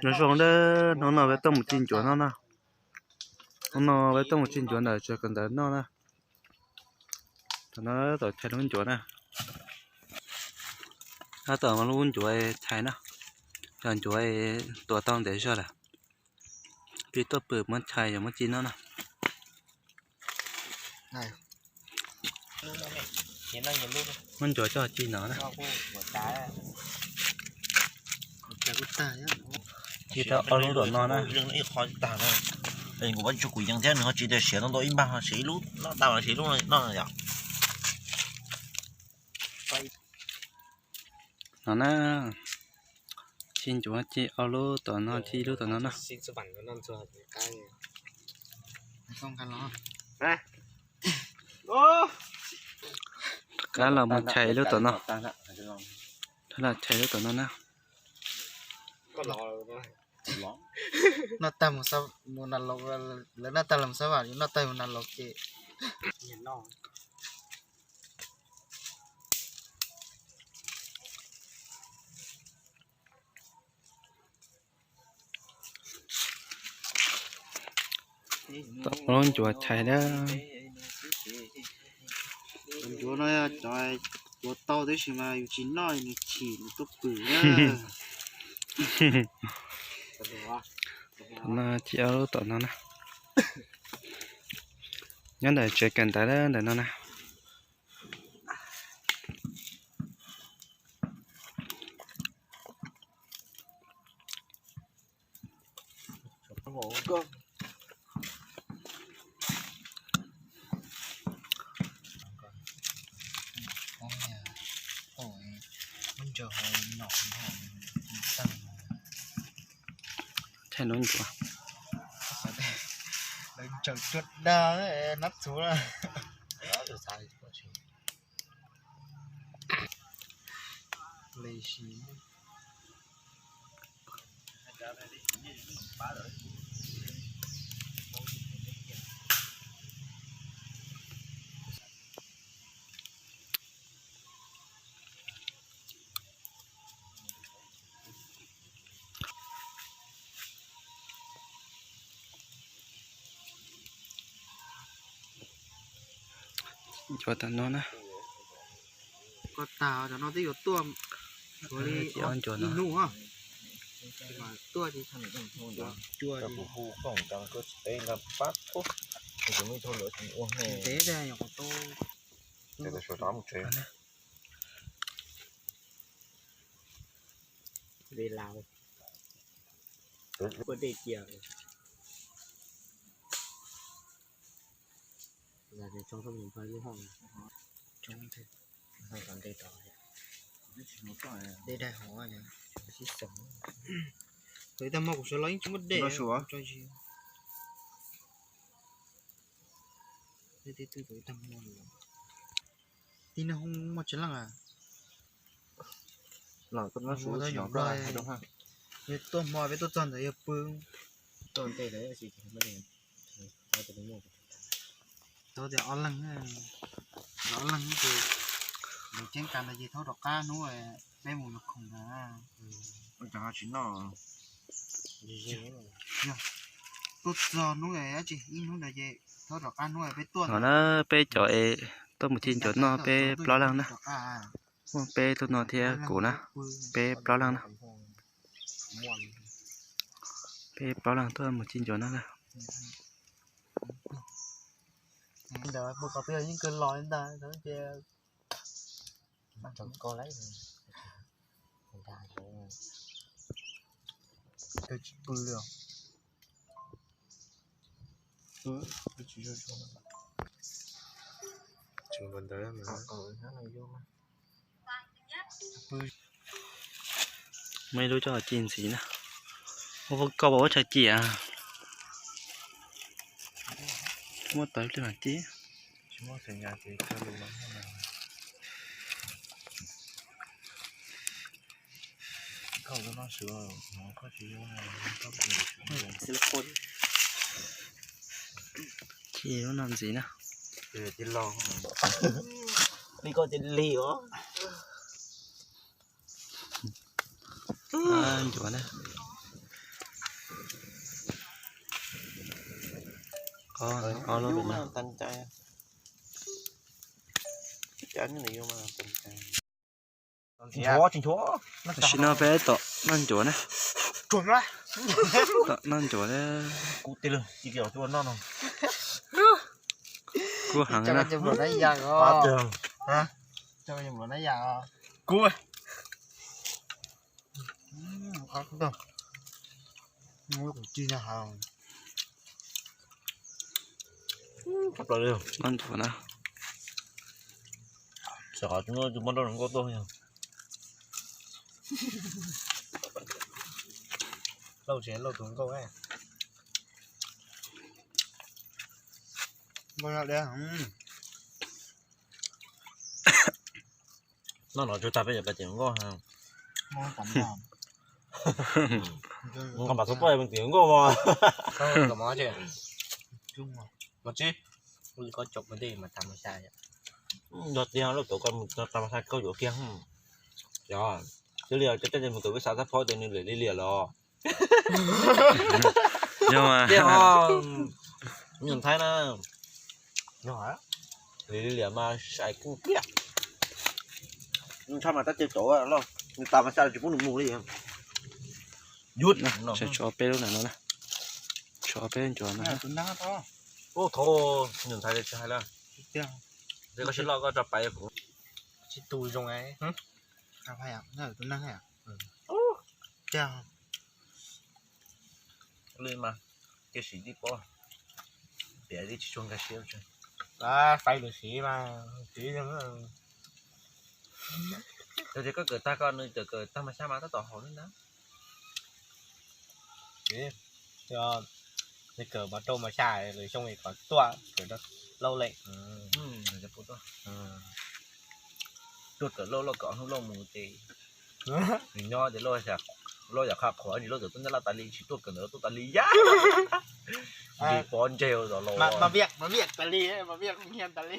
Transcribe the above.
Nyob zoo na, hnub no peb tuaj mus ci ncuav noj na. Hnub no peb tuaj mus ci ncuav ntawm tsev kawm ntawv noj na. Thaum no tau chais lub ncuav na. Tab tom lub ncuav chais na. Cov ncuav tuav tau ntev zog lawm. Pib tuaj pw muab chais yog muab ci noj na. Muab ncuav coj ci no na. Ci tau ob lub tom no na. Kuv tsis kuv yees thiab nws ho tsis tias siav tau ntau ib npag siav ib lub noj tag siav ib lub no yom. No na, ci ncuav ci ob lub tom no ci ib lub tom no na. Rov qab los mus chais ib lub tom no. Rov los chais ib lub tom no na. Noj tag mus, lawv noj tag los mus xab vam, noj tag mus na los ces Tom lub ncuav chais na. Ncuav no yog cov tuav tau tab sis mas yus tsis noj nws chim nws tuaj pwm na. No ci ob lub tom no na. Nyob ntawm tsev kawm ntawv ntawm no na. Thaij lub ncuav. Lawv ntsaws cuag dag nab txhuv na. Ncuav tom no na. Koj tag cov no twb yuav tuaj li ib hnub tuaj. Ntev, ua dej cia. Dej daig hov, tau ib tag hmo kuv sawv los yeej tsis muaj dej. Tib tug tau ib tag hmo, tib neeg muaj tsis leej a. Yog tuaj hmo peb tuaj txog ntawd yog pw. Tau tias ob leeg, ob leeg ces nws ceeb kas ntawd ces thaub rov qab hnub peb mus yuav khoom ntawd. Tsis noj, tuaj txog hnub dab tsi ib hnub ntawd ces thaub rov qab hnub peb tuaj. No na, peb cov es tuaj mus ci ncuav noj peb plaub leeg na. Muaj peb tug no thiab kuv na, peb plaub leeg na. Peb plaub leeg tuaj mus ci ncuav noj na. Ntawd pw qhov twg yeej kawg los li ntag ces kawg tsis pw li os. Muaj ib lub coj ci ntxiv na. Ua koj pom ua tshais ciam. Muab tau ib pliag mam ci. Ci lub no ntxiv na. Li koj ces lig os. Ncuav na. Ob lub no. Tam sim no peb tom noj ncuav na. Tom noj ncuav na. Kub heev na. Kub. Noj ncuav na. Xyov qhov tus muab nrauj hluas nkauj tuaj yog. Lauj tsis lauj tus nkauj. Noj no tsuag tag peb yuav pais tim nkauj. Nqa npam txhua poj yuav pais tim nkauj mas. Yog tiag lauj, tau koj mus tas mas xa koj yuav kiag. Yog, cia li coj coj mus kawm peb xav xab phob tias nws lwm li liam los. Yog mas. Yog Thaib na. Lwm li liam mas sai kuj tiag. Ntshai mas tab cia cov lauj, nws tas mas xa tsis pub nws mus li. Yus, tshuav peb lub ntawm no na. Tshuav peb ncuav no. Ub, thov nws ntxhais tsis hais lawm. Koj sib loj koj tso pais kuv. Tsis tu zoo. Li mas, cia siv tib pob, tiam li tsis tshua nkag siab. Fais lus siv mas siv. Yog tias koj kawm tag koj nws kawm tag mas xya mas tab tom haum li ntawd. Nws kawm mas rau mas xya lwm xyoo kom tuaj kawm lauj lem. Tuaj kawm lauj, lauj kawm hnub lauj mus ces nws nyob ces lauj yam qhuav qhuav ntsis lauj txawm tuaj nyob laj tas li, tsis tuaj kawm ntawd tuaj tas li yam. Ntshe pov ntseg zos los mas viam mas viam tas li, mas viam nyiam tas li.